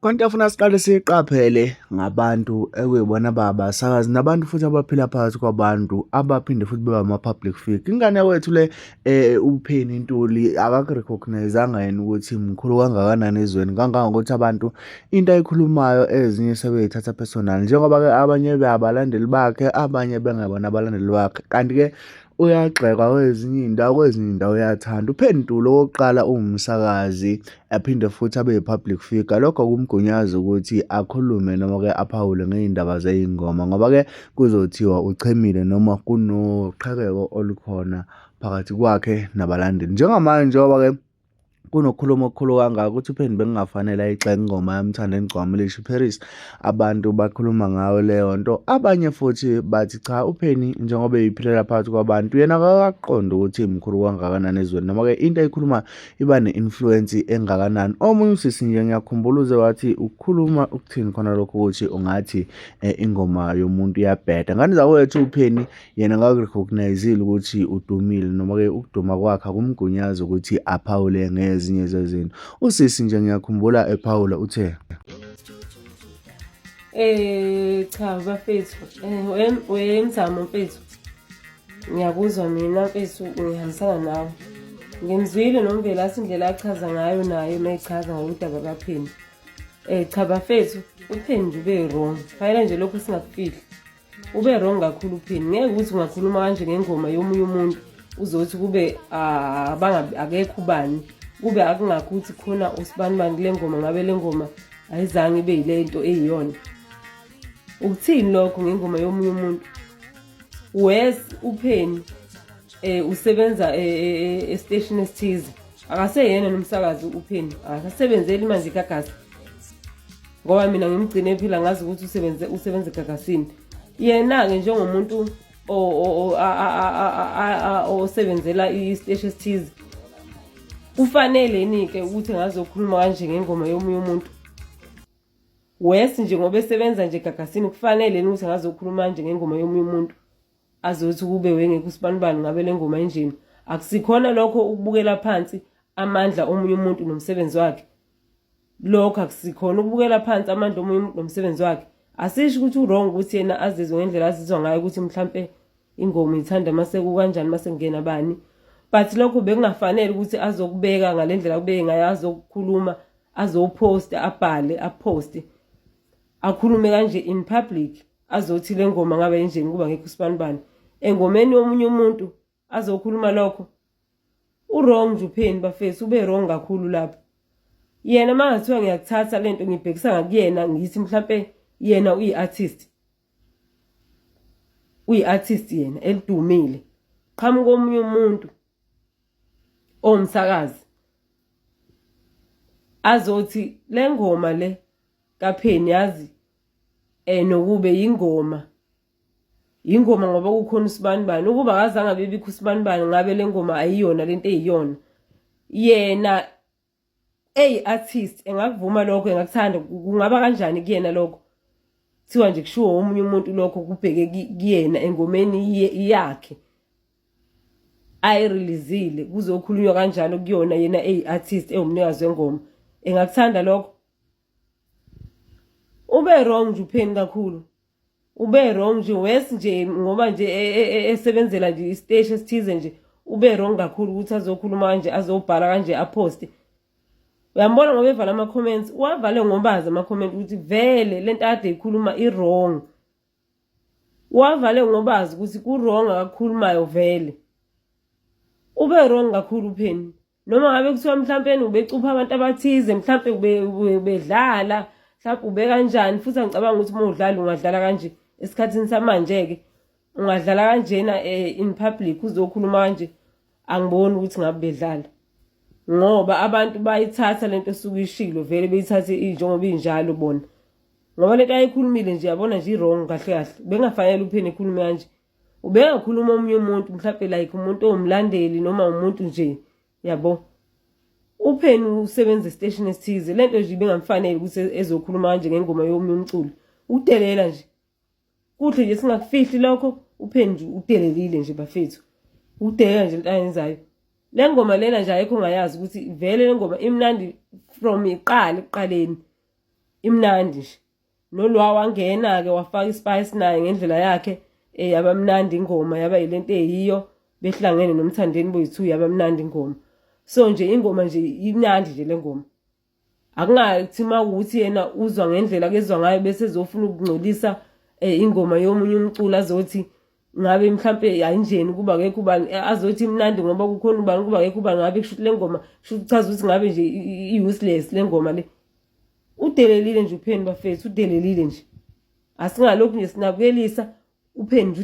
Konke afuna siqale siyiqaphele ngabantu ekuyibona babasakazi nabantu futhi abaphila phakathi kwabantu abaphinde futhi beba ama-public figure. Ingane yakwethu le uPenny Ntuli akakurecognize-anga yena ukuthi mkhulu kangakanani ezweni kangangokuthi abantu into ayikhulumayo ezinye sebeyithatha personal njengoba-ke abanye beabalandeli bakhe abanye bengebona abalandeli bakhe kanti-ke uyagxekwa kwezinye iy'ndawo kwezinye iy'ndawo uyathanda. UPenny Ntuli okokuqala uwumsakazi aphinde futhi abe yi-public figure. Lokho akumgunyazi ukuthi akhulume noma-ke aphawule ngey'ndaba zey'ngoma ngoba-ke kuzothiwa uchemile noma kunoqhekeko olukhona phakathi kwakhe nabalandeli. Njengamanje njengoba-ke kunokukhuluma okukhulu kangaka ukuthi uPenny bekungafanele ayigxeke ingoma yaMthandeni Gcwama Elisha Paris abantu bakhuluma ngayo leyo nto abanye futhi bathi cha uPenny njengoba eyiphilela phakathi kwabantu yena akakaqondi ukuthi mkhulu kangakanani ezweni noma-ke into ayikhuluma iba ne-influence engakanani omunye usisi nje ngiyakhumbula uze wathi ukukhuluma ukuthini khona lokho ukuthi ungathi ingoma yomuntu iyabheda ngane zakwethu uPenny yena akakurecognize-ile ukuthi udumile noma-ke ukuduma kwakhe akumgunyazi ukuthi aphawule ngezinye zezinto. Usisi nje ngiyakhumbula ephawula uthe Cha bafethu wemzamo mfethu ngiyakuzwa mina mfethu ngihambisana nawe ngimzwile noMvelase indlela achaza ngayo naye uma echaza ngoludaba kaPhenny cha bafethu uPhenny nje ube wrong fanele nje lokhu singakufihli ube wrong kakhulu uPhenny ngeke ukuthi ungakhuluma kanje ngengoma yomunye umuntu uzothi kube akekho ubani kube akungakho ukuthi khona usibanibani kule ngoma ngabe le ngoma ayizange ibe yile nto eyiyona ukuthini lokho ngengoma yomunye umuntu wes uPhenny usebenza esiteshini esithize akaseyena nomsakazi uPhenny akasebenzeli manje iGagasi ngoba mina ngimgcine ephila ngazi ukuthi usebenze usebenza eGagasini yena-ke njengomuntu osebenzela isiteshi esithize kufanele yini-ke ukuthi ngazokhuluma kanje ngengoma yomunye umuntu wes nje ngoba esebenza nje eGagasini kufanele yini ukuthi ngazokhuluma kanje ngengoma yomunye umuntu azothi kube wengekho usibanibani ngabe le ngoma injeni akusikhona lokho ukubukela phansi amandla omunye umuntu nomsebenzi wakhe lokho akusikhona ukubukela phansi amandla omunye umuntu nomsebenzi wakhe asisho ukuthi u-wrong ukuthi yena azizwe ngendlela azizwa ngayo ukuthi mhlampe ingoma ithanda mase kukanjani mase kungena bani but lokho bekungafanele ukuthi azokubeka ngale ndlela akubeke ngayo azokukhuluma azophosta abhale aphoste akhulume kanje in public azothi le ngoma ngabe injeni kuba ngekho usibanibani engomeni yomunye umuntu azokhuluma lokho u-wrong nje uPhenny bafethu ube wrong kakhulu lapho yena uma ngathiwa ngiyakuthatha lento ngibhekisa ngakuyena ngithi mhlampe yena uyi-artist uyi-artist yena elidumile qhamuka omunye umuntu owumsakazi azothi le ngoma le kaPhenny yazi nokube yingoma ingoma ngoba kukhona usibanibani ukuba akazange abebikho usibanibani ngabe le ngoma ayiyona lento eyiyona yena eyi-artist engakuvuma lokho engakuthanda kungaba kanjani kuyena lokho kuthiwa nje kushiwo omunye umuntu lokho kubheke kuyena engomeni yakhe ayireleasile kuzokhulunywa kanjalo kuyona yena eyi-artist ewumnikazi wengoma engakuthanda lokho ube wrong nje uPhenny kakhulu ube wrong nje wes nje ngoba nje esebenzela nje isiteshi esithize nje ube wrong kakhulu ukuthi azokhuluma kanje azobhala kanje aphoste uyambona ngoba evala ama-comments wavale ngobazi ama-comment ukuthi vele lento ade ikhuluma i-wrong wavale ngobazi ukuthi ku-wrong akakhulumayo vele ube wrong kakhulu uPhenny noma ngabe kuthiwa mhlampeni ubecupha abantu abathize mhlampe ubedlala mhlampe ube kanjani futhi angicabanga ukuthi uma udlala ungadlala kanje esikhathini samanje-ke ungadlala kanjena in public uzokhuluma kanje angiboni ukuthi ngabe bedlala ngoba abantu bayithatha lento esuke ishilo vele beyithathe njengoba injalo bona ngoba lento ayikhulumile nje yabona nje i-wrong kahle kahle bengafanele uPhenny ekhulume kanje ubengakhuluma omunye umuntu mhlawumbe like umuntu owumlandeli noma umuntu nje yabo uPhenny usebenza esiteshini esithize lento nje ibingamfanele ukuthi ezokhuluma kanje ngengoma yomunye umculo udelela nje kuhle nje singakufihli lokho uPhenny nje udelelile nje bafethu udelela nje into ayenzayo le ngoma lena nje ayikho ongayazi ukuthi vele le ngoma imnandi from iqala ekuqaleni. Imnandi nje. Nolwa wangena-ke wafaka ispice naye ngendlela yakhe, yaba mnandi ingoma, yaba yilento eyiyo, behlangene noMthandeni boyi-two, yaba mnandi ingoma. So nje ingoma nje imnandi nje le ngoma. Akungathi uma kuwukuthi yena uzwa ngendlela akezwa ngayo bese ezofuna ukungcolisa ingoma yomunye umculo, azothi ngabe mhlampe ayinjeni kuba akekho ubani, azothi imnandi ngoba kukhona ubani, kuba akekho ubani, ngabe kusho ukuthi le ngoma, kusho kuchaza ukuthi ngabe nje i-useless le ngoma le. Udelelile nje uPenny bafethu, udelelile nje. Asingalokhu nje sinabukelisa uPenny nje.